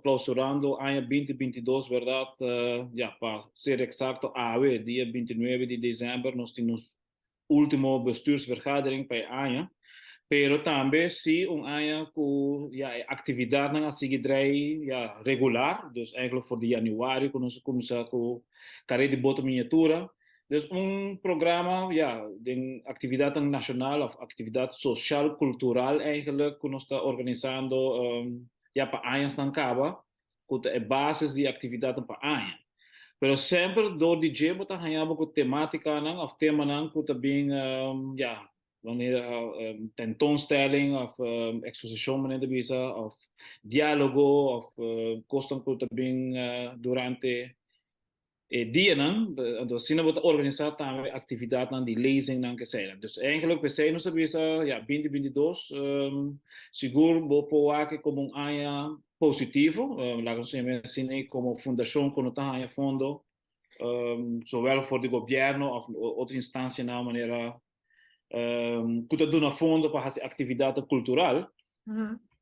clausurando aña 2022, berdad? Ja, pa ser exacto, awe, dia 29 di december, nos tin ultimo bestuursvergadering pa aña. Pero tambe si un aña cu, ja, actividadnan a sigui draai, ja, regular, dus eigenlijk for di januari cu nos a cuminsa cu careda di boto miniatura. Dus un programa, ja, di actividad nacional of actividad social cultural eigenlijk cu nos ta organisando, ja, pa añanan caba, cu e base di actividad pa aña. Pero semper door di dje bo ta haya cu tematicanan of temanan cu ta bin, ja, wanneer tentoonstelling of exposicion, manera bisa, of dialogo of cosnan cu ta bin durante e dianan, anto asina bo ta organisa tambe actividadnan di lezingnan cu sea. Dus eigenlijk p'esey nos bisa, ja, 2022, sigur bo por wak como un aña positivo, laga nos asina, como fundacion cu no ta haya fondo, zowel for di gobierno of otro instancia na manera cu ta duna fondo pa haci actividad cultural,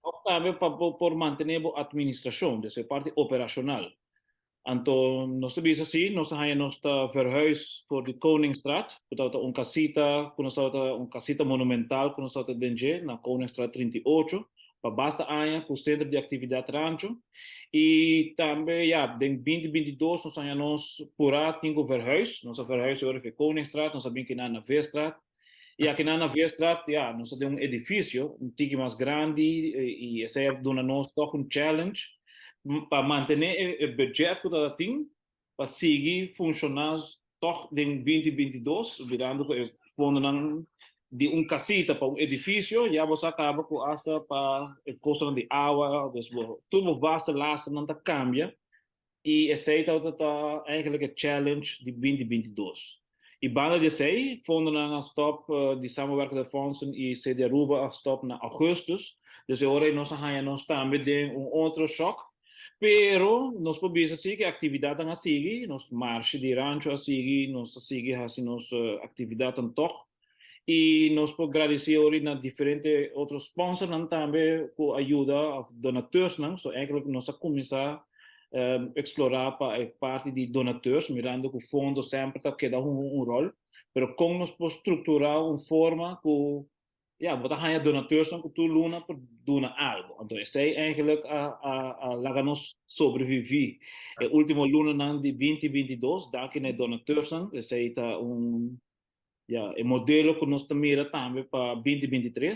of tambe pa por mantene e administracion, dus e parti operacional. Anto, nos ta bisa asina, nos a nos ta verhuis for di Koningsstraat, cu ta un casita, cu nos ta un casita monumental, cu nos ta den dje, na Koningsstraat 38, pa basta aña, cu centro di actividad Rancho. Y tambe, ja, den 2022, nos a nos pura tin cu verhuis, nos a verhuis awor di Koningsstraat, nos a bin aki na Veerstraat. Y aki na Veerstraat, ja, nos tin un edificio, un tiki mas grandi, y esey a duna nos toch un challenge pa mantene e budget cu tin, pa sigui funciona toch den 2022, mirando cu e fondonan di un casita pa un edificio, ya bo a caba cu hasta pa e costo di awa, dus tur bo vaste lastennan ta cambia, y esey ta eigenlijk e challenge di 2022. Y banda di esey, fondonan a stop di samenwerkende fondsen y CD Aruba a stop na augustus, dus awor nos a haya nos tambe den un otro shock, pero nos por bisa si cu actividadnan a sigui, nos marcha di Rancho a sigui, nos a sigui haci nos actividadnan toch, y nos por gradici na diferente otro sponsornan tambe cu a yuda, of donateursnan. So eigenlijk nos a cuminsa explora pa e parti di donateurs, mirando cu fondo semper ta keda un rol, pero con nos por structura un forma cu, ja, bo ta haya donateursnan cu tur luna por duna algo. Anto, esey eigenlijk a laga nos sobrevivi e ultimo lunanan di 2022, danki na donateursnan. Esey ta un, ja, e modelo cu nos ta mira tambe pa 2023.